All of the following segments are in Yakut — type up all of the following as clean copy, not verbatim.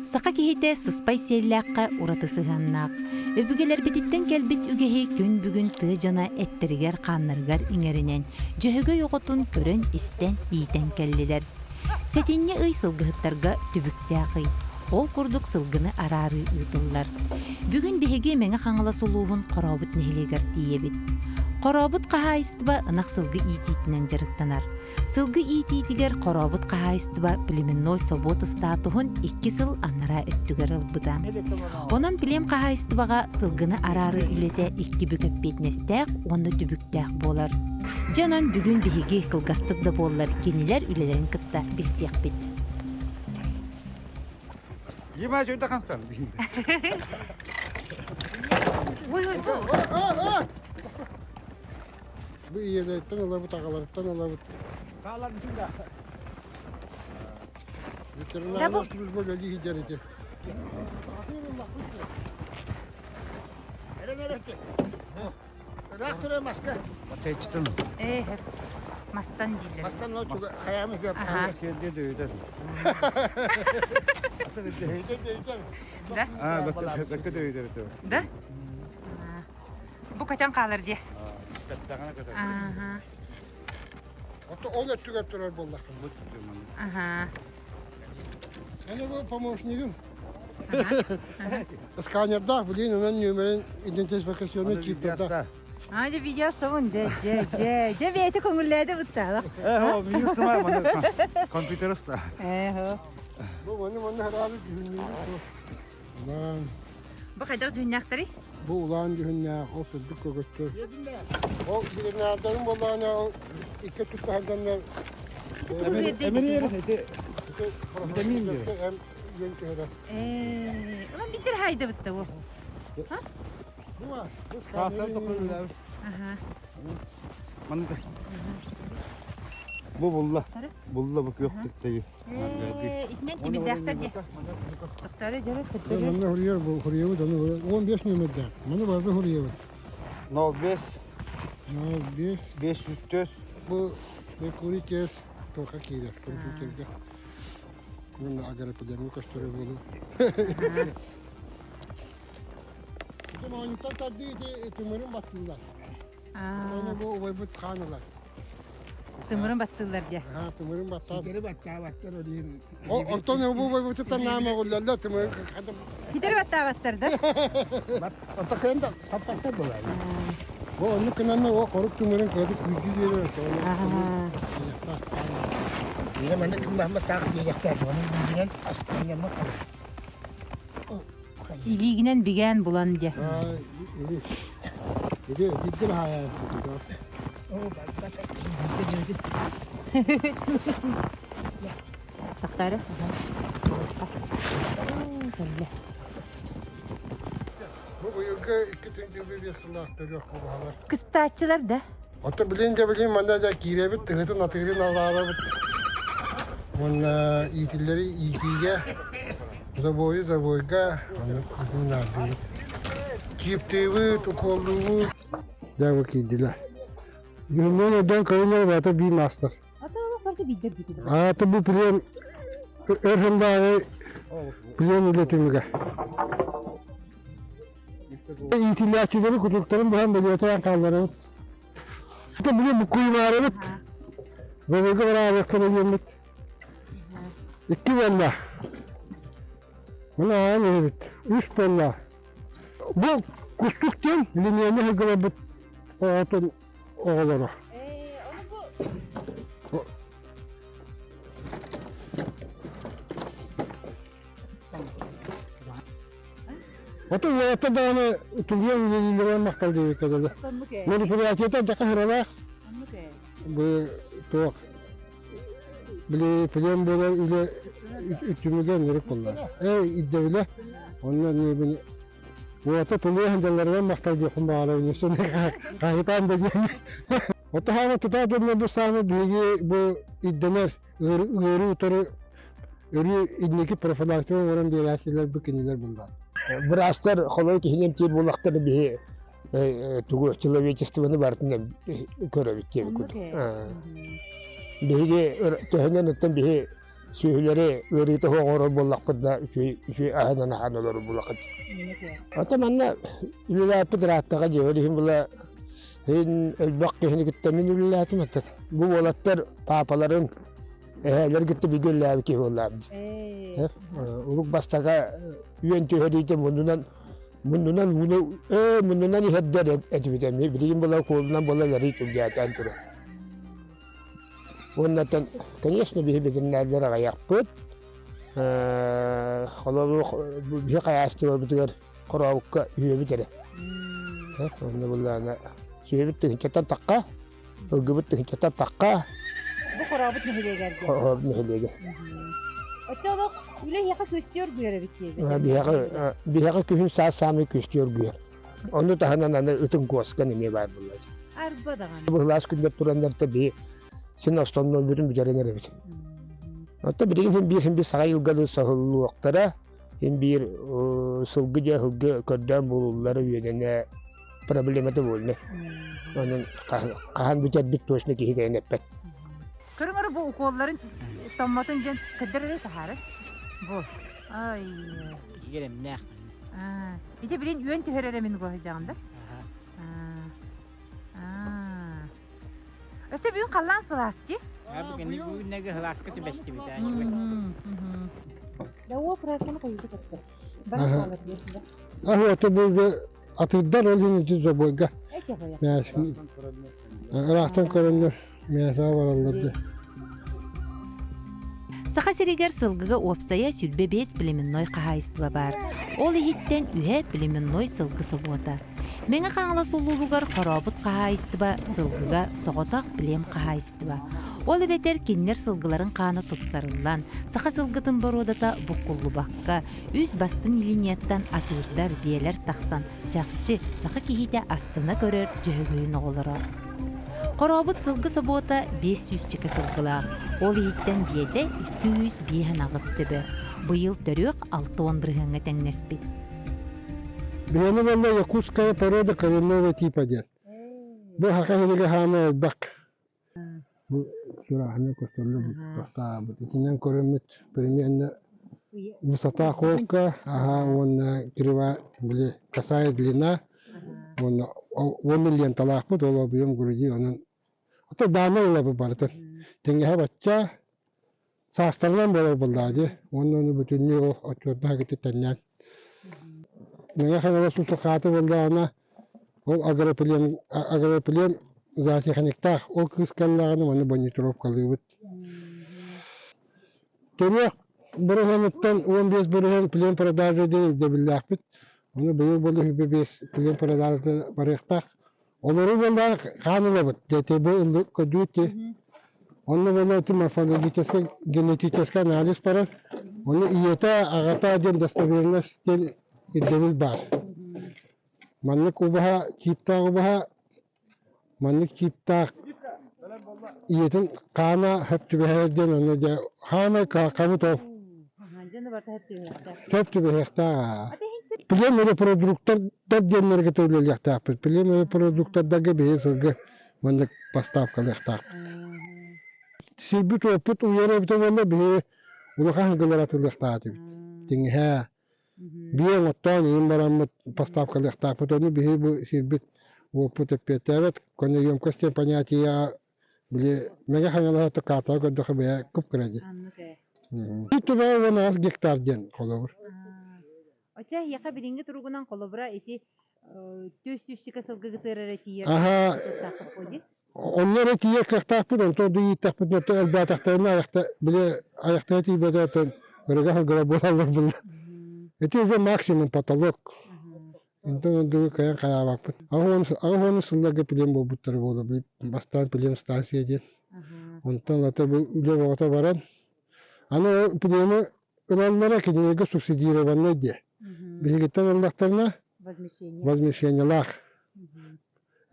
Саха киһитэ сыспай сиэллээххэ ураты сыһыаннаах. Өбүгэлэрбититтэн кэлбит үгэһи күн бүгүн тыа дьоно эттэригэр-хааннарыгар иҥэринэн, дьөһөгөй оҕотун көрөн-истэн, иитэн кэллилэр. Сэтинньи ый сылгыһыттарга түбүктээх ый. Ол курдук сылгыны араарыы ыытыллар. Бүгүн биһиги Мэҥэ Хаҥалас улууһун Хорообут нэһилиэгэр тиийэбит. Хорообут хаһаайыстыба ынах сылгы иитиитинэн дьарыктанар. Сылгы иитиитигэр Хорообут хаһаайыстыба племенной собуот ыстаатуһун 2 сыл анараа өттүгэр ылбыта. Онон плем хаһаайыстыбаҕа сылгыны араарыы үлэтэ икки бүк эппиэтинэстээх уонна түбүктээх буолар. Дьэ онон бүгүн биһиги кылгастык да буоллар кинилэр үлэлэрин кытта билсиэхпит. Дима, что это хамсан? Ой, ой, ой. Бу ийэлэриттэн ылабыт, аҕаларыттан ылабыт. Ветеринарная служба үлэлии сылдьар ити. Матайчытын. Ээ, мастан дииллэр. Мастан хайаамыз Сиэрдиэ дөйүтэр. Да? А, бэккэ дөйүтэр. Да? Бу көтөн хаалар дии. Кэттэҕинэ көтөр. Аха. Ото ол өттүгэр турар буоллаххын. Аха. Аны бу помощнигым. Сканердаах, блин, онон нүөмэрин идентификационный чиптардаах. А, дьэ видео собун, дьэ, дьэ, дьэ, дьэ, бэйэтэ көҥүллээдэ быттаалах. Э, о, минус тумай, маны компьютер уста. Э, хо. Бу маны маны хараабы дьүһүннүүрү Улаан. Бу хайдах дьүһүннээхтэрий? Бу улаан дьүһүннээх, ол сырдык көкөттөр. Ол ветеринардарын буоллаҕына, ол икки өттүккэ сылдьаннар Эмириэр ити витамин диир. Үөн түһэрэр. Ээ, онон биир хайдабыт да бу. Саастан тохтууллар. Аха. Манна Бу булла. Булла бу күөх түктэйи. Итинэн тимирдээхтэр дии. Тохтоору дьөрө көттөрү. Манна хуруйар бу хуруйабыт аны 15 нүөмэрдээх. Маны барыта хуруйабыт. 05 05 504 Бу Меркурий тест тоха киирэр компьютерга. Уонна агропедерга көстөрө буолуо. Ити моонньуттан тардыы ити тымырын баттыыллар. Аны бу убайбыт хаан ылар. Тымырын баттыыллар дии. Аха, тымырын баттаат. Ситэри баттаабаттар ол иһин. Онтон бу убайбытыттан наама оҕуллаллар тымырын хадым. Ситэри баттаабаттар да? Онто кыайан да таппаттар буолар. Бу оннук гынанна о хорук тымырын кыадык күүрдүү биэрэр. Мире манна ким баһма таах диэхтээх, оның билигинэн астынньаммыт Илиигинэн бигээн булан дьэ. Иди биирдэ баһаайа. Тахтаары. Бу быйылгы 2,5 сыллаах төрүөх кубаһалар. Кыстааччылар да. Ото билин да билин манна да киирэбит, тыһытын атыырын алаарабыт. Уонна иитиллэри иитиигэ, забойу забойга, оннук бүтүн наардыыбыт. Чиптыыбыт, укуоллуубут. Дьэ бу киирдилэр. Бүгүҥҥү өйдөөн көрүнэр баата биир маастар. Аата бу плен өр сыллааҕы плен үлэ түмүгэ. Иитиллээччилэри кутуруктарын быһан бэлиэтээн хаалларабыт. Это били буккуймаарыбыт. Бөбөлгө бараабыт диэммит. Икки буолла. Мына аан иһэбит. Үс буолла. Бу кустук диэн линияны сылгыларбыт оҕотун оҕолоро. Ото уолаттар даҕаны тулуйан үлэлииллэрэ махтал диэбиккэ дылы. Мероприятиета дэхэ хыралаах. Бу туох били плен буолар үлэ үттүмүгэ ынырык буолла. Эй ирдэбилэ онно не уолаттар тулуйа сылдьалларыгар махтал диэххин баҕарабын хаһытаан да диэн. Ото хаама тутаа дьоннор бу саамы биһиги бу ирдэнэр ыарыы утары өрүү инники профилактика оҥорон биэрээччилэр бу кинилэр буллар. Быраастар холобур киһини эмтиир буоллахтарына биһи тугу человечествоны барытын көрөбүт диэбит курдук. Биһиги төһөнөн оттон биһи Сүөһүлэри ыарыыта суох оҥорор буоллахпыт да үчүгэй үчүгэй аһынан аһаан олорор буоллаххыт. Ата манна үлэлээппит ырааттаҕа дии, ол иһин була иһин элбэх киһини кытта мин үлэлээтим аттат. Бу уолаттар паапаларын эһээлэр кытта бииргэ үлэлээбит киһи буоллаабыт. Урук бастака үөн түһэриитэ муннунан муннунан ууну ээ муннунан иһэрдэр этибит эмиэ билигин була куолунан була ларыы түргээтээн турар. Уоннаттан, конечно, биһи бэтэринээрдэр аҕыйахпыт. Холобур, биһи хайаастыбабытыгар хорообукка үһүөбүт эрэ. Онно буллаана сүһүөбүт тыһыынчаттан тахха, ылгыбыт тыһыынчаттан тахха. Бу хорообут нэһилиэгэр диэн. Хорообут нэһилиэгэ. Оччо олох үлэ эһиэхэ күөстүү оргуйар эбит диэбит. Биһиэхэ биһиэхэ күһүн саас саамай күөстүү оргуйар. Ону таһынан аны ытын куоскан эмиэ баар буолар. Арба даҕаны. Быһылаас күннэр тураннар да биһи син основной бүтүн бүтэрэн эрэбит. Оттон билигин син биир син биир саҥа йылганы соһуллуохтара, син биир сылгы дьэ сылгы көрдөөн булуллара үөнэнэ проблемата буолна. Онон хаһан бүтэрбит точно киһи кэлэн эппэт. Көрүҥ бу уколларын томмотун диэн кырдыр эрэ таһаарар. Бу. Ай. Иэрэмнээх. Ити билин үөн түһэр эрэ мин угуһайдаҕым да? Өссө бүгүн халлаан сылаас дии. Бүгүннэги сылааска түбэстибит. Да ол красканы хайыты кытта. Бар хаалар диэсилэр. Аһы ото бу атырдар ол иһин ити забойга. Ыраахтан көрөннөр мясо бараллар да. Саха сиригэр сылгыга уопсайа 25 племенной хаһаайыстыба баар. Ол иһиттэн үһэ племенной сылгы собуота. Мэҥэ Хаҥалас улууһугар хорообут хаһаайыстыба сылгыга соҕотох плем хаһаайыстыба. Ол эбэтэр кинилэр сылгыларын хаана тупсарыллан, саха сылгытын боруодата буккуллубакка, үс бастыҥ линияттан атыырдар, биэлэр тахсан, чахчы, саха киһитэ астына көрөр дьөһөгөйүн оҕолоро. Хорообут сылгы собуота 500 чыка сылгылаах, ол иһиттэн биэтэ 258 төбө. Быйыл төрүөх 60 бырыһыаҥҥа тэҥнэспит. Биһиэнэ буолла якутская порода коренного типа диэн. Бу саха сиригэр хаама элбэх. Бу сурааһына көстөллө бастаабыт. Итинэн көрөммүт примерно высота холка, аха уонна кривая, били косая длина уонна уонна ленталаахпыт ол объем груди онон ото даана ылабы барытын. Тэҥэһэ бачча саастарынан буолар буоллаа дии. Уонна ону бүтүннүү ол отчуоттаах ити тэннээн. Мэҥэ Хаҥалас хааты буоллаҕына ол агроплем агроплем зоотехниктаах ол кыыс кэллэҕинэ манна бонитировкалыыбыт. Төрүөх бырыһыаныттан 15 бырыһыан плем продажа диэн ирдэбиллээхпит. Ону быйыл буолла 25 плем продажа барыахтаах. Олору буоллаҕа хаан ылабыт диэтэ бу көрдүүт дии. Онно буолла ити морфологическай генетическай анализ барар. Ону ийэтэ, аҕата диэн достоверность диэн ирдэбил баар. Маннык убаһа, чииптээх убаһа, маннык чииптээх ийэтин хаана сөп түбэһэр диэн онно дьэ хаана хабыт ол. Сөп түбэһиэхтээх. Плем репродуктор диэннэргэ төлүөлүөхтээхпит. Плем репродуктордарга биһиги сылгы маннык поставкалыахтаахпыт. Сирбит-уоппут уйар эбитэ буолла биһиги улахан сылгылар атыылыахтаах этибит. Тиҥэһээ, биэ оттоон иһин бараммыт поставкалыахтаахпыт. Ону биһиги бу сирбит уоппут эппиэттээбэт. Конеемкость диэн понятиеҕа били Мэҥэ Хаҥалаһа картаҕа көрдөххө бэйэ кып-кыра дии. Биир түбэһэ 18 гектар диэн холобур. Оччо эһиэхэ билиҥҥи туругунан холобура ити түс сүүсчэкэ сылгы кытыар эрэ тиийэр Аһаа, кыахтаахпыт дии. Онно эрэ тиийэр кыахтаахпыт, онтон да ииттэхпитинэ оттон элбээтэхтэринэ айахта били айахтара тиийбэтэ оттон ырыга сылгыла буолаллар булла. Ити уже максимум потолок. Онтон ордугу кыайан хайаабаппыт. 80 сылларга плем буолбуттара буолуо. Бастаан плем станция диэн. Онтон ата бу үлэ бөҕөтө баран аны ол племы ылаллара кинилэргэ субсидированнай диэ. Биһигиттэн ыллахтарына возмещениелаах.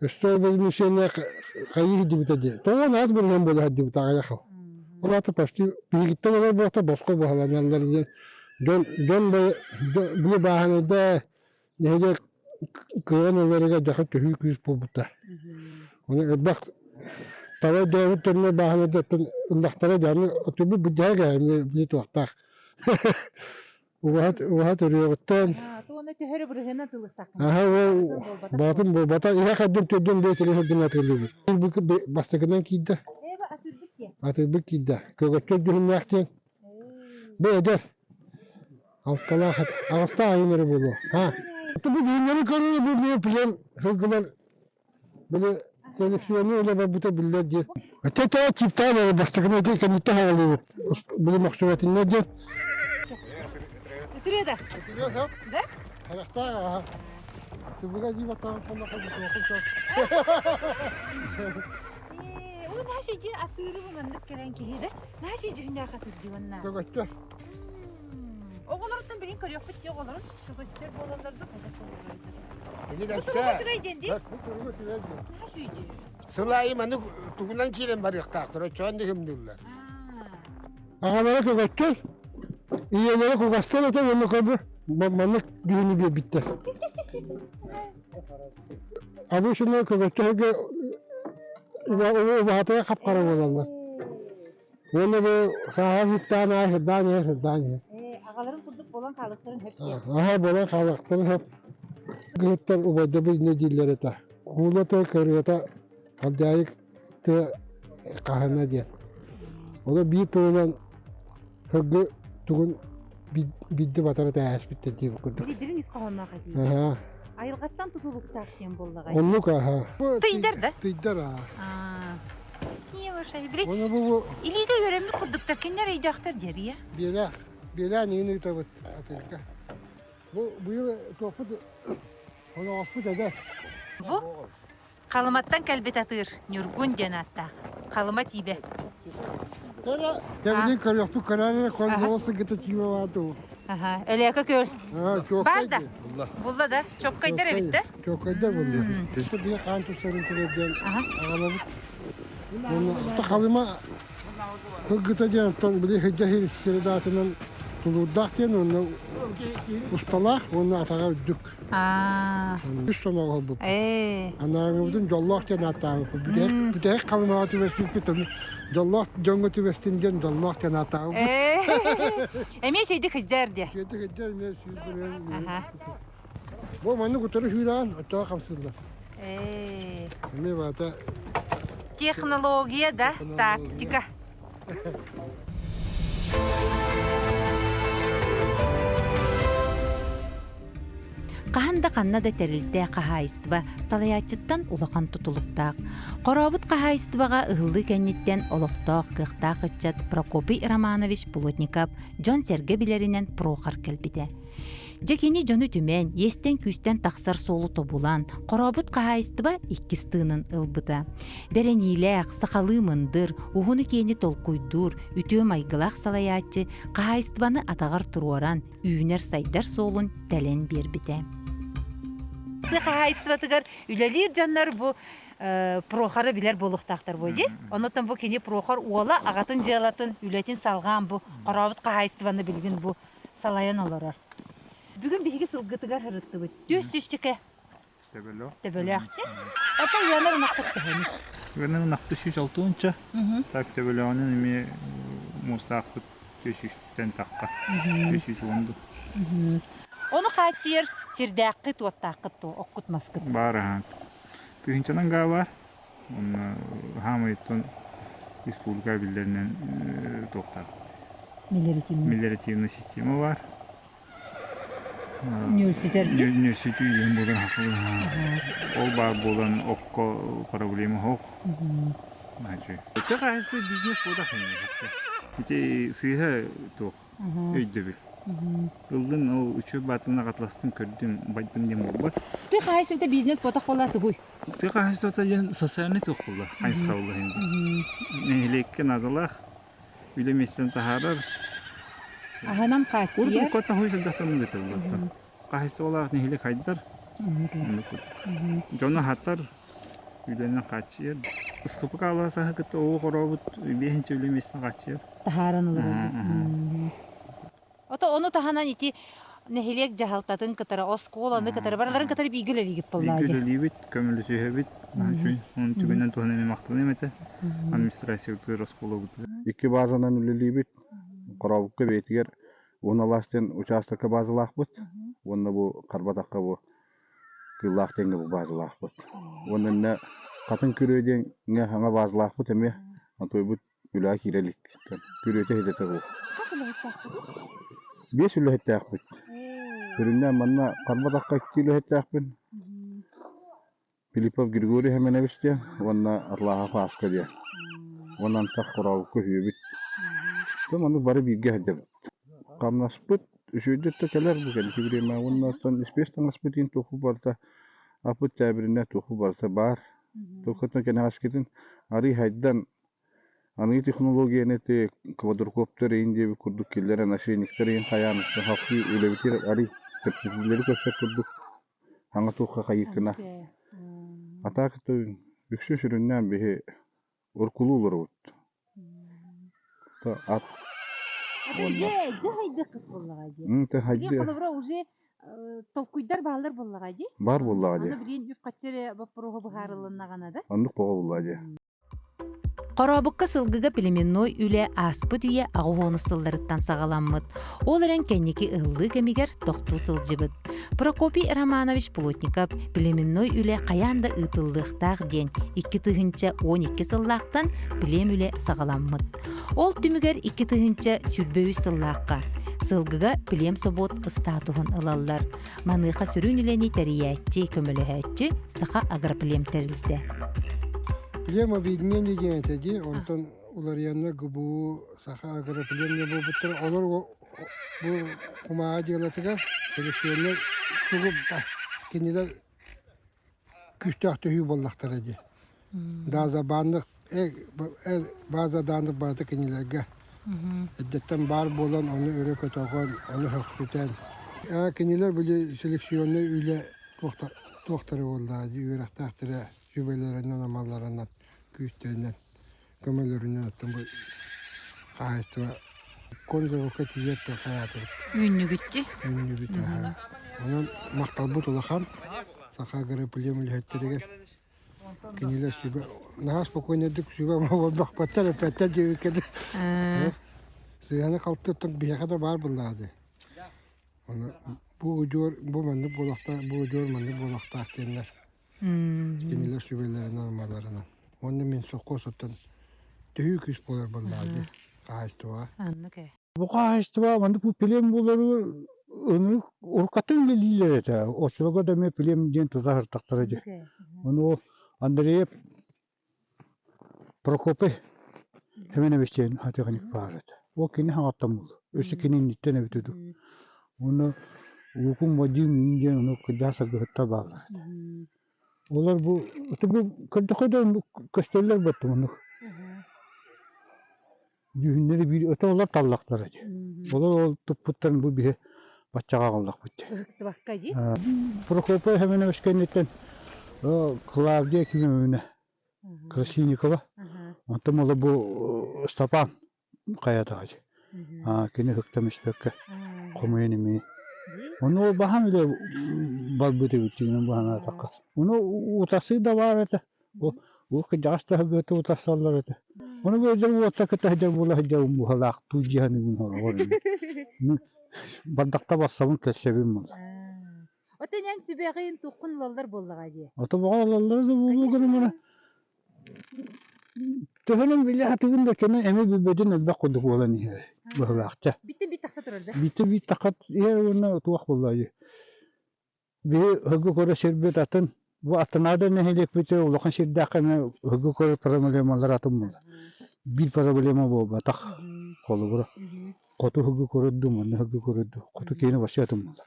Өссө ол возмещение хайыы сылдьыбыта диэ. Тоҕо аас бырыһыан буола сылдьыбыта аҕыйах сыл. Ол аата почти биһигиттэн ылар буолта босхо баһыланаллар диэн дьон дьон били бааһынайда нэһилиэк кыайан ыларыгар дьаха төһүү күүс буолбута. Оны элбэх. Таба өйдөөбүт дьоннор бааһынайдартан ыллахтара дьэ аны отубут быдьаһа эмиэ били туохтаах. Убаһа убаһа төрүөҕүттэн Туона төһөрө бырыһыана тылыктаххына. Аһа ол баатын буолбата иһэ хардым төрдүн биэс сири сылдьан атыылыыбыт. Бу бастакынан киирдэ. Эба атырбыт диэн. Атырбыт киирдэ. Көҕөччөр дьүһүннээх диэн. Бу эдэр. Алталаах аҕыстаах айын эрэ буолуо. Ха. Бу дьүһүннэри көрүү бу бу плен сылгылар Били селекционнай үлэ барбыта биллэр диэн. Ате чиптаан эрэ бастакыны ити кэнниттэн хааллыбыт. Били мохсугатынна диэн. Ытырыа да? Ытырыа да? Да? Харахтаах аха. Тыбыга дии баттаҕын сонно хойутуохун сөп. Ээ, уу наша дьиэ атыыры бу маннык кэлэн киһи да? Наша дьүһүннээх атыыр дии уонна. Көкөттөр. Оҕолоруттан билин көрүөхпүт дии оҕолорун. Көкөттөр буолаллар да хайдах буолаллар. Кини Бу туруга үчүгэй диэн дии. Бу туруга үчүгэй диэн. Наша үчүгэй. Сыл аайы маны тугунан киирэн барыахтаахтар, оччоон да хымныыллар. Аҕалара көкөттөр, ийэлэрэ кугастар этэ уонна көбү маннык дьүһүнү биэрбиттэр. Обычно көкөттөргө убаһатыгар хап-хара буолаллар. Уонна бу сааһа сыттаан аайы сырдаан иһэр, сырдаан иһэр. Аҕаларын курдук буолан хаалыахтарын сөп диэн. Аһа буолан хаалыахтарын сөп. Кыһыттар убайдабыт инньэ дииллэр этэ. Куулата, кырыата, халдьаайык тыа хаһына диэн. Ону биир тылынан сылгы тугун биирдэ батара тээспиттэр диир курдук. Били дириҥ ис хоһоонноох этии. Аһа. Айылҕаттан тутулуктаах диэн буоллаҕай. Оннук аһа. Тыйдар да? Тыйдар аа. Киевушай, били Оны бу илиигэ үөрэммит курдуктар кинилэр өйдөөхтөр диэриэ. биэлээх биэлээн иҥин ыытабыт атырга. Бу быйыл туохпут оноҕоспут эдэр. Бу Халыматтан кэлбит атыыр Ньургун диэн ааттаах. Халыма тиибэ. Тэбилин көрүөхпүт көрөр эрэ консола сыгыта тиибэ баату. Аха, Өлөөкө күөл. Баар да. Булла да. Чоккайдар эбит да. Чоккайдар булла. Бие хаан тустарын тириэрдэн аҕалабыт. Уонна Халыма Кыргыта диэн оттон били сылдьа сирэдаатынан тулуурдаах диэн уонна усталаах уонна атаҕа үрдүк. Үс соноҕо буолбуппут. Анааҥыбытын дьоллоох диэн ааттаабыппыт. Бүтэһик халымаҕа түбэспиппит дьоллоох дьоҥҥо түбэстин диэн дьоллоох диэн ааттаабыппыт. Эмиэ үчүгэйдик сылдьар диэ. Үчүгэйдик сылдьар эмиэ сүүрдүрэн. Бу маннык утары сүүрээн оччоҕо хамсыыллар. Эмиэ баата Технология да, тактика. Хаһан да ханна да тэрилтэ, хаһаайыстыба салайааччыттан улахан тутулуктаах. Хорообут хаһаайыстыбаҕа ыһыллыы кэнниттэн олохтоох, кыахтаах ыччат Прокопий Романович Плотников дьон-сэргэ билэринэн Прохор кэлбитэ. Дьэ кини дьону түмэн, иэстэн-күүстэн тахсар суолу тобулан, хорообут хаһаайыстыба иккис тыынын ылбыта. Бэрэниилээх, сахалыы мындыр, уһуну-киэни толкуйдуур, үтүө майгылаах салайааччы хаһаайыстыбаны атаҕар туруоран, үүнэр-сайдар суолун тэлэн биэрбитэ. Тыа хаһаайыстыбатыгар үлэлиир дьоннор бу Прохоры билэр буолуохтаахтар буо дии. Оннуттан бу кини Прохор уола аҕатын дьыалатын, үлэтин салҕаан бу хорообут хаһаайыстыбаны билигин бу салайан олорор. Бүгүн биһиги сылгытыгар сырыттыбыт. Түс сүүсчэкэ Төбөлөөх. Төбөлөөхчө. Ото ыанар ынахпыт төһөнүй? Ыанар ынахпыт 106 Так төбөлөҕүнэн эмиэ муостаахпыт 300-тэн тахха. 310 Ону хааччыйар сирдээххит, уоттааххыт дуо, оккут маскыт? Баар аһаан. Тыһыынчанан гаа баар. Онно хаамыйыттан республика биллэринэн туохтаахпыт. Мелиоративная. Мелиоративная система бар. Нүөлсүтэр дии? Нүөлсүтүү диэн буолан ол баар буолан окко проблема суох. Өтө хаһысы бизнес буолах Ити сыыһа туох өйдөбүл. Ыллын ол үчүгэй баатылын аҕатластым көрдүм байдым диэн буолбат. Ты хаһайсыбыта бизнес буотах буолла тугуй? Ты хаһайсыбыта диэн социальный туох буолла хайысха буолла Нэһилиэккэ наадалаах үлэ миэстэтин таһаарар. Аһынан хааччыйар. Урут кота хуй сылдьахтан бүтэ буолла. Хаһайсыбалаах нэһилиэк хайдар. Дьону хатар, үлэнэн хааччыйар. Ыскыпык алаасаһы кытта оҕо хорообут биэһинчэ үлэ миэстэтин хааччыйар. Таһааран олорор. Ото ону таһынан ити Нэһилиэк дьаһалтатын кытары, оскуоланы кытары, барыларын кытары бииргэ үлэлиигит буоллаа Бииргэ дии. үлэлиибит, көмөлөсүһэбит. Үчүгэй. Onun түгэнэн туһанан эмиэ махтаныам этэ. Администрациябытыгар, оскуолабытыгар. Икки базанан үлэлиибит. Хорообукка бэйэтигэр Уһун Алаас диэн учаастакка базалаахпыт. Уонна бу Харбатахха бу Кыыллаах диэҥҥэ бу базалаахпыт. Уонна иннэ Хатыҥ Күрүө диэҥҥэ саҥа базалаахпыт эмиэ. Онтуйбут үлэҕэ киирэ илик. Күрүөтэ иһитэ суох. Хас үлэһиттээхпитий? Биэс үлэһиттээхпит. Сүрүннээн манна Харбатахха икки үлэһиттээхпин. Филиппов Григорий Семенович диэн уонна Атлааһа Пааска диэн. Уонна антах Хорообукка үһүөбүт. Дьэ маннык бары бииргэ сылдьабыт. Хамнаспыт үчүгэйдик да кэлэр бу кэнники бириэмэ уонна оттон испиэс таҥаспыт иһин туохпут барыта аппыт тээбиринэ туохпут барыта баар. Туоххутун кэнэҕэскитин арыый хайдан Аныгы технологияны ити квадрокоптер иһин диэбит курдук киллэрэн ошейниктар иһин хайаан хапсыы үлэбитигэр арый чэпчэтиилэри көрсөр курдук саҥа туохха хайыыккына. А так үксү сүрүннээн биһи уркулуу олоробут. Ат уонна Дьэ хайдыаххыт буоллаҕа дии. М, Билигин хайдыа холобура уже толкуйдар бааллар буоллаҕа дии. Баар буоллаҕа дии. Аны билигин үп-харчы эрэ боппуруоһа быһаарылыннаҕына да. Оннук боҕо буоллаҕа дии. Хорообукка сылгыга племенной үлэ ааспыт үйэ аҕыс сылларыттан саҕаламмыт. Ол эрэн кэнники ыһыллыы кэмигэр тохтуу сылдьыбыт. Прокопий Романович Плотников племенной үлэ хайаан да ыытыллыахтаах диэн 2012 сыллаахтан плем үлэ саҕаламмыт. Ол түмүгэр 2023 сыллаахха сылгыга плем собуот ыстаатуһун ылаллар. Маныаха сүрүн үлэни тэрийээччи, көмөлөһөөччү Саха агроплем тэрилтэ. Плем объединение диэн этэ дии, онтон уларыйаннар ГБУ Саха агроплем диэн буолбуттар. Олор бу кумааҕы дьыалатыгар селекционнар тугу кинилэр күүстээх төһүү буоллахтара дии. Даазабааннык бааза дааннык барыта кинилэргэ эрдэттэн баар буолан ону өрө көтөҕөн, ону сөхсүтэн. Кинилэр били селекционнай үлэ туохтара буоллаҕа дии үөрэхтээхтэрэ сүбэлэринэн, амаларынан, күүстэринэн, көмөлөрүнэн оттон бу хаһаайыстыба конзаводка тиийэр хайаатыбыт. Үүннүгүт Үүннүбүт аһа. Онон махталбыт улахан Саха агроплем үлэһиттэригэр. Кинилэр сүбэ наһаа спокойнайдык сүбэ буолбахпаттар эппэттэр диэбиккэ сыһыаны халтыттан биһиэхэ да баар буоллаҕа дии. Ону бу удьуор бу маннык буолуохтаах, бу удьуор маннык буолуохтаах диэннэр кинилэр сүбэлэринэн амаларынан. Уонна мин сокуос оттон төһүү күүс буолар буоллаҕа дии хаһаайыстыбаҕа. Аннык ээ. Бу хаһаайыстыба маннык бу плем буолары ынырык уруккаттан үлэлииллэр этэ. Оччолорго да эмиэ плем диэн тута сыртахтара дии. Ону ол Андреев Прокопий Семенович диэн хатыганик баар этэ. Ол кини хаҥаттан буолла. Өссө кини инниттэн эбитэ дуу. Уонна Уукун Вадим иин диэн ону кырдьаҕас сылгыһыттар бааллар этэ. Олор бу бу көрдөххө да көстөллөр баттым оннук. Дьүһүннэри биир өтө олор таллахтара дии. Олор ол туппуттарын бу биһи баччаҕа аҕаллахпыт дии. Ыһыктыбакка дии. Прокопий Семенович кэнниттэн Клавдия Кимовна Красильникова, онтон ол бу Степан хайатаҕа дии. Кини ыһыктан испэккэ хомуйан имии. Ону ол баһан үлэ барбыт эбит дьиҥинэн быһанаатахха. Ону утарсыы да баар этэ. Ол кырдьаҕас да сылгыһыты утарсаллар этэ. Ону бэйдэр уоттар кытта сылдьар буола сылдьар умбуһалаах туу дьиһаныгын хороҕор бардахта барсабын көрсөбүн буолла. Оттон эн сүбэҕин туххун ылаллар буоллаҕа дии. Ото боҕо ылаллара да буолуо гына Төһөнөн билэ сатыгын да оччону эмиэ билбэтин элбэх курдук буолан иһэр быһыылаахча. Биттэн бит тахса турар да? Биттэ бит тахат иһэр уонна туох буолла Биһи ыһыгы көрө сирбит атын, бу аттынаада нэһилиэкпитигэр улахан сирдээххэ эмиэ ыһыгы көрөр проблемалар атын буолар. Биир проблема буолбатах. Холобура, хоту ыһыгы көрөр дуу, манна ыһыгы көрөр дуу, хоту киһини вообще атын буолар.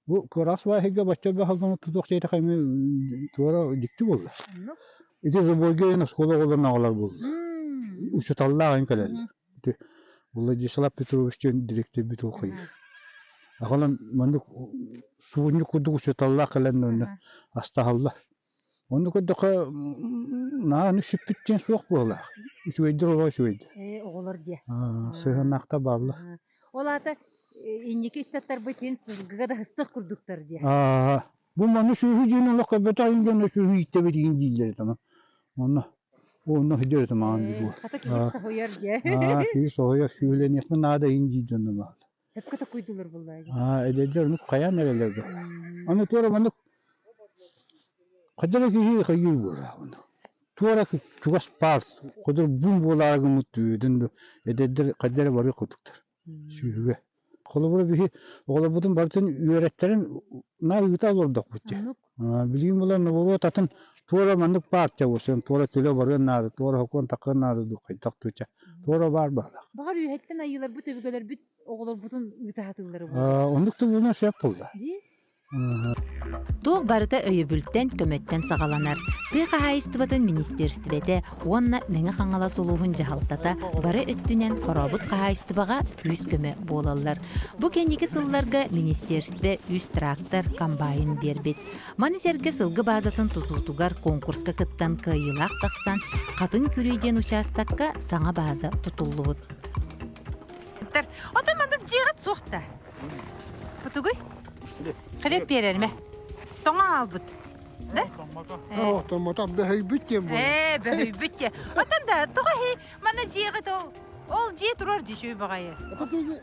Бу кыраас баайга бачча баһылганы тутуох диэтэхэ эмиэ туора дьикти буолла. Ити забойга иһин оскуола оҕолорун аҕалар буолла. Учууталлаах иһин кэлэллэр. Ити Владислав Петрович диэн дириэктэрбит ол хайыыр. Аҕалан маннык суунньук курдук учууталлаах кэлэн онно астаһаллар. Онно көрдөххө наһаа сүппүт диэн суох буоллаах. Үчүгэйдэр олох үчүгэйдэр. Ээ, оҕолор диэ. Сыһыаннаахта бааллар. Ол аата Инники ыччаттарбыт иһин сылгыга да һыстах курдуктар диye. Аа, бу маны сүөһү диэн олох көрбөтөх иһин дьоно сүөһү ииттэбит иһин дииллэр этэ Онно онно сылдьар этим аан бу. Хата киһи соһуйар диye. Аа, киһи соһуйар сүөһүлэниэхпин наада иһин диир дьонно бааллар. Сөпкө токуйдулар буллаа. Аа, эдэрдэр ону хайаан эрэлэргэ. Аны туора маннык хайдах киһи хайыы буолар онно. Туора чугас баар хотор бум буолаары гыммыт түөдүн эдэрдэр хайдах эрэ барыах курдуктар сүүһүгэ. Холобура биһи оҕолорбутун барытын үөрэттэрин наар ыыта олордохпут дии. Билигин буолан норуот атын туора маннык партия буолсан туора төлө барыан наада, туора сокуон таххыан наада дуу хайдах дуу чэ туора баар баалаах. Баҕар үөһэттэн айыыларбыт өбүгэлэрбит оҕолорбутун ыыта сатыыллара буолуо. Оннук да буолуон сөп буолла. Дии? Туох барыта өйөбүлтэн, көмөттөн саҕаланар. Тыа хаһаайыстыбатын министиэристибэтэ уонна Мэҥэ Хаҥалас улууһун дьаһалтата бары өттүнэн хорообут хаһаайыстыбаҕа күүс-көмө буолаллар. Бу кэнники сылларга министиэристибэ үс трактор, комбайн биэрбит. Маны сэргэ сылгы баазатын тутуутугар конкурска кыттан кыайыылаах тахсан, Хатыҥ Күрүө диэн учаастакка саҥа бааза тутуллубут. Оттон маннык дьиэҕит суох да? Бутугуй? Хлеб биэрэрмэ. Тоҥо хаалбыт. Да? Оо, томмото бөһүйбүт диэн буолар. Ээ, бөһүйбүт диэн. Оттон да, тоҕо иһи манна дьиэҕит ол ол дьиэ турар дьиэ үчүгэй баҕайы. Ата тиги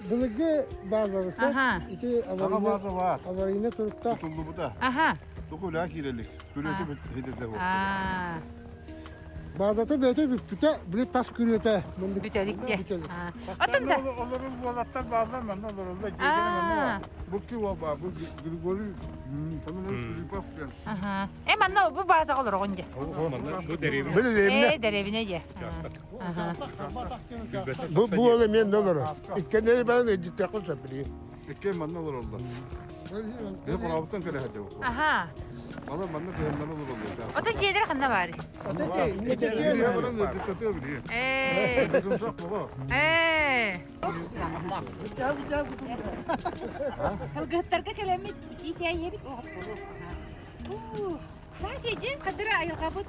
былыргы баазабысы Аха. ити Саҥа бааза баар. аварийна турукта Тутуллубута. Аха. Тугу үлэҕэ киирэлик. Күрүөтэ хитэтэ буолла. Аа. Баазата бэйэтэ бүппүтэ, били тас күрүөтэ. Бүтэлик диэ. Оттон да. Олорор уолаттар бааллар манна олороллор. Дьиэлэрэ манна баар. Бу ки уол баар, бу Григорий Семенович Филиппов диэн. Аха. Э манна бу баазаҕа олороҕун дьэ. Бу дэриэбинэ. Били дэриэбинэ. Э дэриэбинэ дьэ. Бу бу уол эмиэ онно олорор. Иккэннэри баран ыалдьыттыаххын сөп билигин. Иккиэн манна олороллор. Биһи Хорообуттан кэлэ сылдьабыт. Аха. Балар манна кыһыннары олороллор. Ото дьиэлэр ханна баарый? Ээ. Ээ. Кылгыһыттарга кэлэммит итии чэй иһэбит Саша дьин кадыры айылҕабыт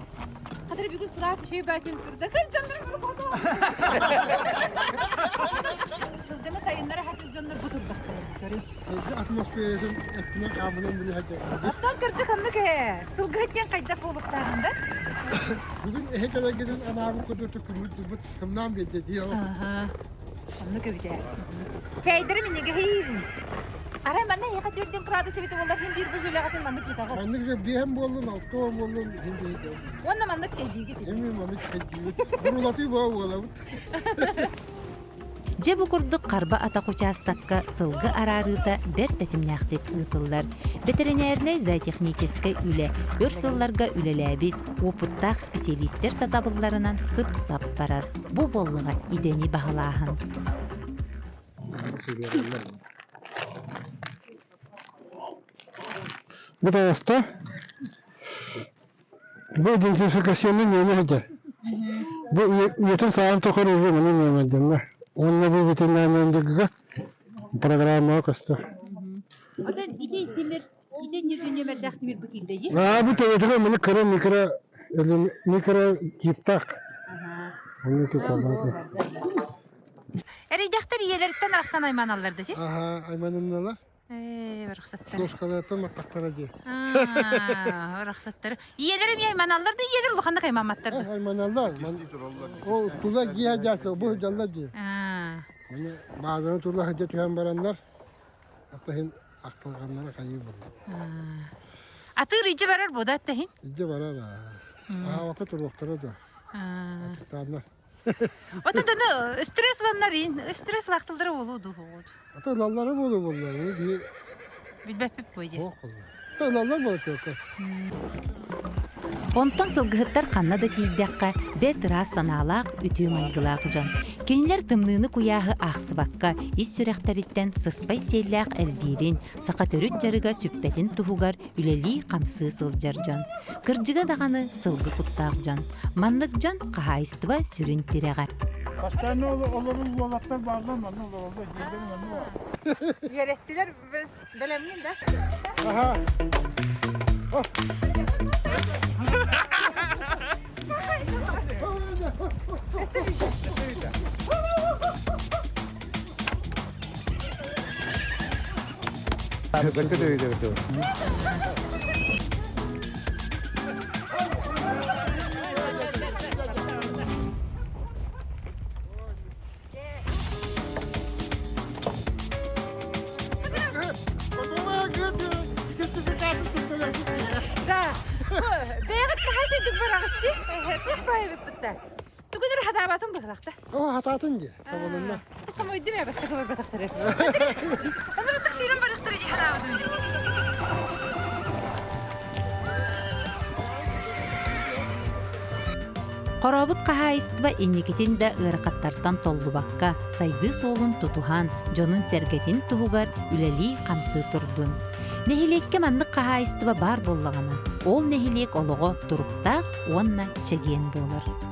кадыры бүгүн сылаас үчүгэй баатын турда кырдьаннар Сылгыны сайыннара хатыр дьоннор бу турдахтара көрүн. Сылгы атмосфератын эттинэн хаамынан билэ сылдьар. Оттон кырдьык ханнык ээ сылгыһыт диэн хайдах буолуохтааҕын да? Бүгүн эһэ кэлэргитин анаабыт курдук күммүт турбут кымнаан биэрдэ дии ол. Оннук эбит ээ. Чэйдэрим инигэһиин. Арай манна эһиэхэ 4 градус эбит буоллар хин биир божулэҕитин маннык жытаҕыт. Маннык же биэһэн буоллун, алтуон буоллун, хин биһиги. Уонна маннык чэйдиигит. Эми маннык чэйдиибит. Бурулатыы буо буолабыт. Дьэ бу курдук Харба атах учаастакка сылгы араарыыта бэрт тэтимнээхтик ыытыллар. Бэтэринээринэй зоотехническэй үлэ өр сылларга үлэлээбит, уопуттаах специалистэр сатабылларынан сып-сап барар. Бу буоллаҕа идэни баһылааһын. Бу таҕыста. Бу идентификационный нүөмэр сылдьар. Бу үйэтин сааһын тухары уже манан нүөмэрдэннэ. Уонна бу ветеринарнайга программаҕа көстөр. Отон ити тимир, ити нүөмэрдээх тимир бу киирдэ дии? Аа, бу төбөтүгэр маны кыра микро микро типтаах. Онно туталлар. Эрийдэхтэр ийэлэриттэн арахсан айманаллар да ти? Аха, айманымналар. Ээ, барахсаттар. Суоскалартан маттахтара дии. Аа, барахсаттар. Ийэлэр эмиэ айманаллар да ийэлэр улаханнык аймамматтар да. Айманаллар. Ол тула дьиэ дьаакы бу сылдьаллар дии. Аа. Оны баазаны тула сылдьа түһэн бараннар, аттаһын ахтылҕаннара хайыы буолла. Атыыр идьэ барар бу да аттаһын? Идьэ барар аа. Аавакка туруохтара да. Атыктааннар. Отон даны стресс ыланнар ин, стресс лахтылдара болуу дуу. Ата ылаллара буолу буолла. Оны Билбэппит буо дии. Суох буолла. Ата ылаллар буолла Онтон сылгыһыттар ханна да тиийдэххэ, бэрт ыраас санаалаах, үтүө майгылаах дьон. Кинилэр тымныыны-куйааһы аахсыбакка, ис сүрэхтэриттэн сыспай сиэллээх элбиирин, саха төрүт дьарыга сүппэтин туһугар үлэлии-хамсыы сылдьар дьон. Кырдьыга даҕаны сылгы куттаах дьон. Маннык дьон хаһаайыстыба сүрүн тирэҕэ. Постоянно олорор уолаттар бааллар, манна олороллор, дьиэлэрин манна баар. Үөрэттилэр, бэлэмҥин да? Аха. Бэккэ да Да. Бэйэҕит наһаа үчүгдүк бараҕытчы. Туох баайбыппытта. Тугунар хатаабатын быһылахта. О, хатаатын дии. Табылынна. Хомойдум я баска барбатахтары. Аны баттах сүүрэн барахтары дии ханаабытым. Хорообут хаһаайыстыба инникитин да ыарахаттартан толлубакка, сайдыы суолун тутуһан, дьонун-сэргэтин туһугар үлэлии-хамсыы турдун. Нэһилиэккэ маннык хаһаайыстыба баар буоллаҕына, ол нэһилиэк олоҕо туруктаах уонна чэгиэн буолар.